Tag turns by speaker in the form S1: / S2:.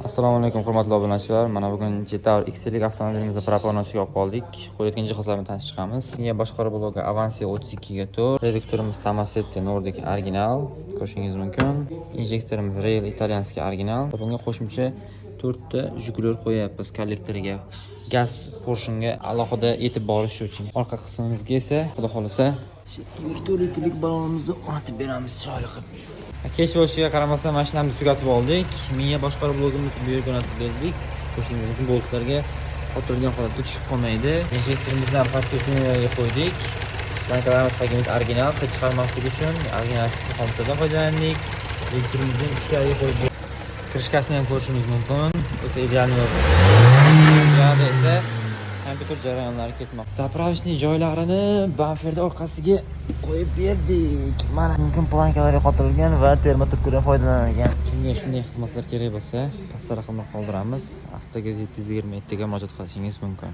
S1: Assalomu alaykum, hurmatli obunachilar. Mana bugun Jetour X50 avtomobilimizni propornasiga olib qoldik. Qo'yayotgan jihozlar bilan tanishib chiqamiz. Miya boshqaruv bloki Avansia 32 ga 4, reduktorimiz Tomasetti Nordic original, ko'rishingiz mumkin. Injektorimiz Rail итальянский original. Bunga qo'shimcha 4 ta жиклёр qo'yapmiz kollektoriga. Gaz porshunga alohida yetib borishi uchun. Orqa qismimizga esa, xudo xolasa, 4 litrlik ballonimizni o'rnatib beramiz chiroyli qilib. Kech bo'lishiga qaramasdan, mashinamizni tugatib oldik. Miya boshqaruv blokimizni bu yerga o'rnatib berdik. Ko'rishingiz mumkin, boltlarga qotirilgan holatda tushib qolmaydi. Injektorimizni ham подключение ga qo'ydik. Shlanglarimiz tagimiz original, hid chiqarmaslik uchun original xomutadan foydalandik. Reduktorimizni ichkariga qo'yib, крышка sini ham ko'rishimiz mumkin. O'ta ideal. Bu yoqda esa kompyuter jarayonlari ketmoqda. Заправочный joylarini bamperni orqasiga qo'yib berdik. Mana
S2: Mumkin, plankalarga qotirilgan va termotrubkadan foydalanilgan.
S1: Kimga shunday xizmatlar kerak bo'lsa, pastda raqamlar qoldiramiz. Avtogaz 727 ga murojaat qilishingiz mumkin.